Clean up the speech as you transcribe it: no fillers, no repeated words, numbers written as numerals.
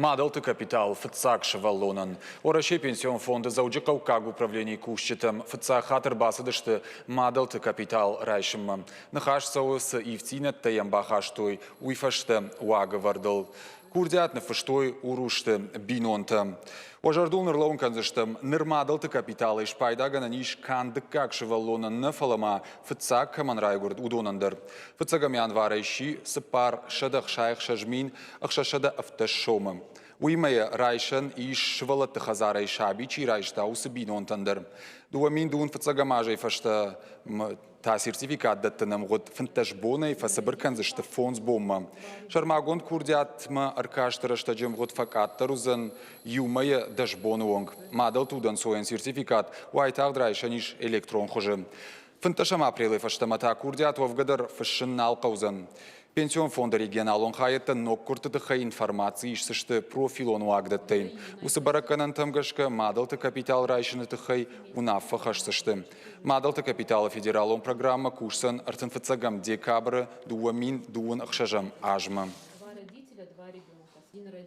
Мадӕлты капитал фыццаг сывӕллонӕн. Уӕрӕсейы пенсион фонды Дзӕуджыхъӕуккаг управленийы кусджытӕм фыццаг хатт ӕрбацыдысты мадӕлты капитал райсынмӕ. Ныхас цӕуы, цы ивддзинӕдтӕ йӕм бахастой, уый фӕстӕ уагӕвӕрдыл. Курдиат ныффыстой Урусты бинонтӕ. Уӕ зӕрдыл ныр кӕндзыстӕм, ныр мадӕлты капиталӕй спайдагӕнӕн ис канд дыккаг сывӕллонӕн нӕ, фӕлӕ ма фыццаг кӕмӕн райгуырд, уыдонӕн дӕр. Фыццӕгӕм январӕй сси 466 617 сомы. Уыимӕ йӕ райсӕн ис сывӕллӕтты хӕдзарӕй саби чи райста, уыцы бинонтӕн дӕр. 2000 фыццӕгӕм азӕй фӕстӕ та сертификат дӕттыны ӕмгъуыд 15 бонӕй фӕцыбыр кӕндзысты фондз бонмӕ. Сӕрмагонд курдиатмӕ ӕркасты рӕстӕджы ӕмгъуыд фӕкъаддӕр уыдзӕн иу мӕйӕ 10 боны онг. Мадӕлты удӕнцойӕн сертификат уайтагъд райсӕн ис электрон хуызы. 15 апрелӕй фӕстӕмӕ та курдиат уӕвгӕ дӕр фыссын нал хъӕудзӕн. Пенсион фонды регионалон хайӕдтӕ ноггуырдты тыххӕй информаци исдзысты профилон уагдӕттӕй. Уыцы бӕрӕггӕнӕнтӕм гӕсгӕ мадӕлты капитал райсыны тыххӕй уынаффӕ хӕсдзысты. Мадӕлты капиталы федералон программӕ кусдзӕн 35 декабры 2026 азмӕ.